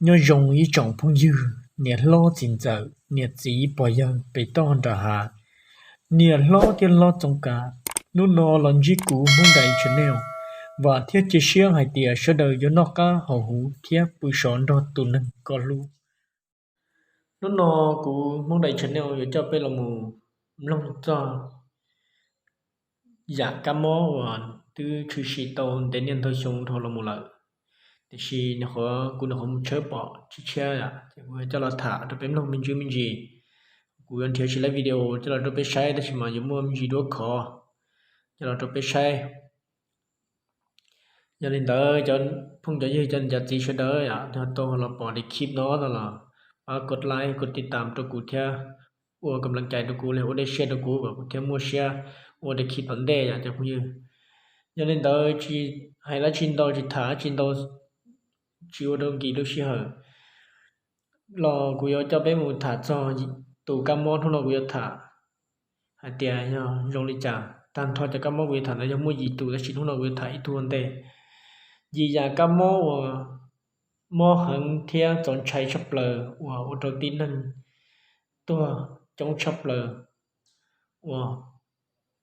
Nyob zoo ib tsoom phooj ywg, niam hlob txiv ntxawm, niam txiv pog yawg pem toj nram hav, niam hlob thiab hlob Txoov Kav, hnub no los ntsib kuv Hmoob Dais Channel, vam thiab cia siab hais tias sawv daws yuav noj qab haus huv thiab pw sov nrog tus neeg koj hlub. Hnub no kuv Hmoob Dais Channel yuav coj peb los mus mloog txog yam kab mob uas twb tshwm sim tau ntev niaj ntau xyoo dhau los mus lawm, tiam sis nws qhuav, kuv nws qhuav mus tshawb pom tshiab tshiab yom, ces kuv coj los tham rau peb mloog me ntsis me ntsis. Kuv yuav nrhiav tsis laib video coj los rau peb saib, tab sis mas yuav muaj me ntsis duab khov coj los rau peb saib. Yog li ntawd cov phooj cov ywg cov niam cov txiv sawv daws yom, yog tau los pom daim clip no no los pab kov like kov tiv tam rau kuv thiab, ua kam lees cais rau kuv, ua dej siab rau kuv kom kuv thiaj muaj siab ua daim clip tom ntej yom cov phooj ywg. Yog li ntawd tsis hais dab tsi ntau, tsis tham dab tsi ntau, tsis ua rau nkim lub sij hawm los kuv yuav coj peb mus tham txog tus kab mob hnub no kuv yuav tham hais tias yog zoo li cas. Tag nrho cov kab mob kuv yuav tham ntawd yog muaj yim tus, tab sis hnub no kuv yuav tham ib tug ua ntej. Yim yam kab mob uas mob heev thiab txaus ntshai tshaj plaws uas ua rau tib neeg tuag coob tshaj plaws, uas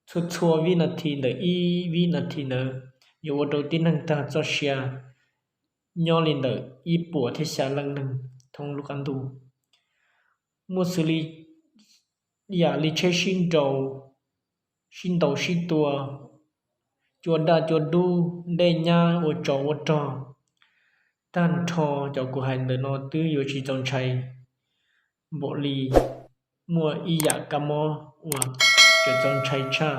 txhua txhua vib nas this ntawm ib vib nas this ntawd yuav ua rau tib neeg tag txoj sia nyob li ntawm ib puas thiab xya leej neeg thoob lub qab ntuj. Muaj xws li yam li tsheb sib nraus, sib ntaus sib tua, cua daj cua dub, dej nyab ua tsov ua rog. Tag nrho cov kuv hais ntawm no twb yuav tsis txaus ntshai npaum li muaj ib yam kab mob uas tseem txaus ntshai tshaj,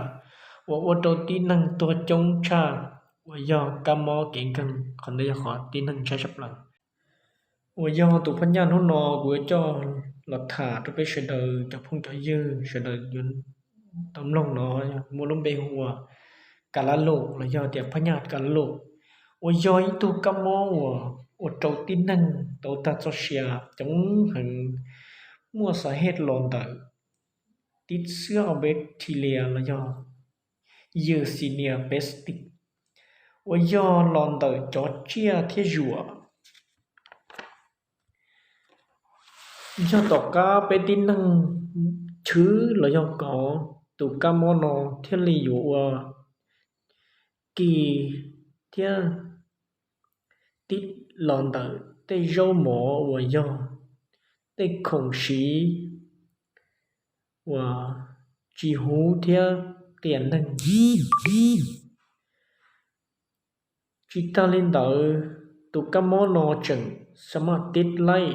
uas ua rau tib neeg tuag coob tshaj, uas yog kab mob kev nkeeg. Qhov ntawd yog qhov tib neeg ntshai tshaj plaws. Uas yog tus phab nyaj hnub no kuv yuav coj los tham rau peb sawv daws cov phooj cov ywg sawv daws yuav tau mloog no, muaj lub npe hu ua Kav Lab Lus los yog tias phab nyaj Kav Lab Lus, uas yog ib tug kab mob uas ua rau tib neeg tau tag txoj sia coob heev, muaj xav hej los ntawm tib xwb ob peb thi lia los yog Yersinia pestis, uas yog los ntawm cov tsiaj thiab zuam. Yog tom qab peb tib neeg chwv los yog kov tus kab mob no thiaj li yuav ua kis thiab tib los ntawm tej zaub mov uas yog tej khoom siv uas tsis huv thiab qias neeg. Tsis tag li ntawd, tus kab mob no tseem xa maj tib laij,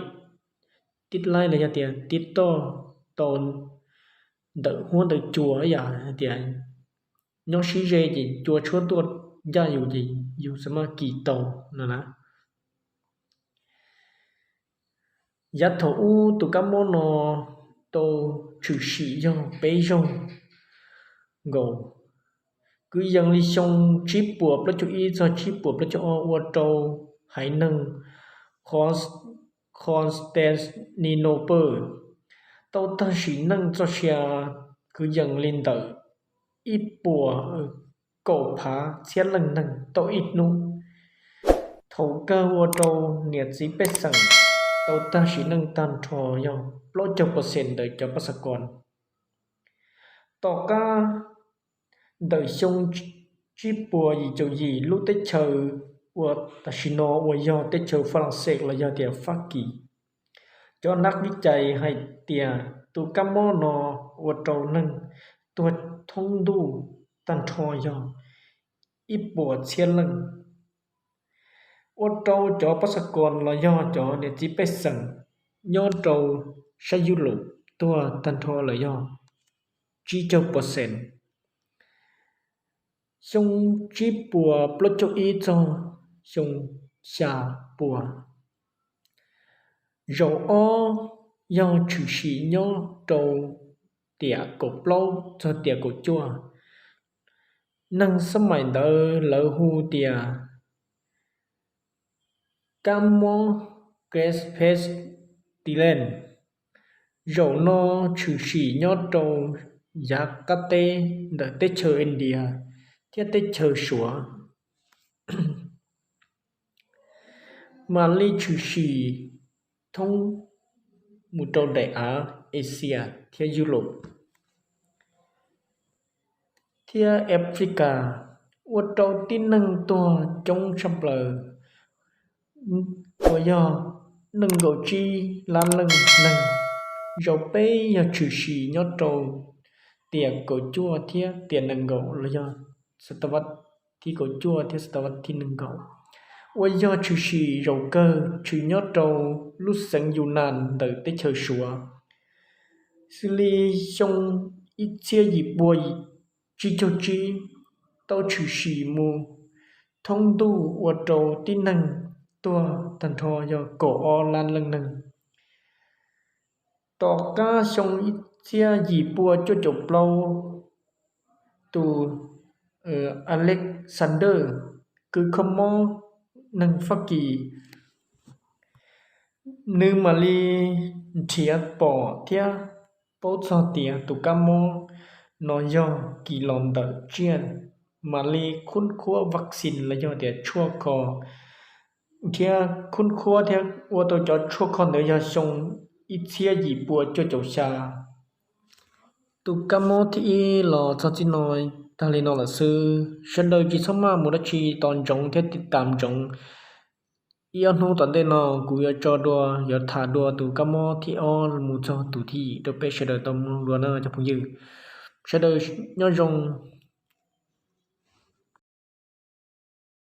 tib laij los yog tias tib toj tau ntawm huab ntawm cua, yam hais tias nyob sib ze ces cua tshuab tuaj ncaj yus ces yus xa maj kis tau no na. Yav thaum ub tus kab mob no tau tshwm sim yog peb zaug nkaus, kwv yees li xyoo tsib puas plaub caug ib txog tsib puas plaub caug ob ua rau haiv neeg Constantinople tau tag sim neej txoj sia kwv yees li ntawm ib puas kaum phav txhiab leej neeg tau ib hnub. Thaum kawg ua rau niam txiv pej xeem tau tag sim neej tag nrho yog plaub caug percent ntawm cov pab xab kos. Tom qab ntawm xyoo tsib puas yim caum yim, lub teb chaws uas tam sim no uas yog teb chaws Fab Laj Xes los yog tias Fab Kis, cov nab vib cais hais tias tus kab mob no ua rau neeg tuag thoob ntuj tag nrho yog ib puas txhiab leej, ua rau cov pab xab kos los yog cov niam txiv pej xeem nyob rau sab Yus Lus tuag tag nrho lawm yog tsib caug percent. Xyoo tsib puas plaub caug ib txog xyoo xya puas, zaum ob yog tshwm sim nyob rau tiam kaum plaub txog tiam kaum cuaj. Neeg xab maim ntawd lawv hu tias kab mob Great Pestilence. Zaum no tshwm sim nyob rau yav qab teb ntawm teb chaws India thiab teb chaws Suav. Mali tshwm sim thoob mus rau daim av Asia thiab Europe thiab Africa, ua rau tib neeg tuag coob tshaj plaws uas yog nees nkaum tsib lab leej neeg. Zaum peb yog tshwm sim nyob rau tiam kaum cuaj thiab tiam nees nkaum los yog xav ta vat thib kaum cuaj thiab xav ta vat thib nees nkaum, uas yog tshwm sim zaum kawg tshwm nyob rau lub xeev Yunas ntawm teb chaws Suav. Xws li xyoo ib txhiab yim pua tsib caug tsib tau tshwm sim mus thoob ntuj ua rau tib neeg tuag tag nrho yog kaum ob lab leej neeg. Tom qab xyoo ib txhiab yim pua cuaj caum plaub, tus Alexander kws kho mob neeg Fab Kis, nws mam li nrhiav pom thiab paub txog tias tus kab mob no yog kis los ntawm tsiaj, mam li khub khuab vaccine los yog tias tshuaj kho, thiab khub khuab thiab ua tau cov tshuaj kho ntawd yog xyoo ib txhiab yim pua cuaj caum xya. Tus kab mob thib ib los txog txij no tag li no lawm xwb. Sawv daws tsis txhob maj mus dab tsi, tos ntsoov thiab tiv tam ntsoov ib ob hnub tom ntej no kuv yuav tso dua, yuav tham dua tus kab mob thib ob mus txog tus thib yim rau peb sawv daws tau mloog dua na cov phooj ywg. Sawv daws nyob zoo.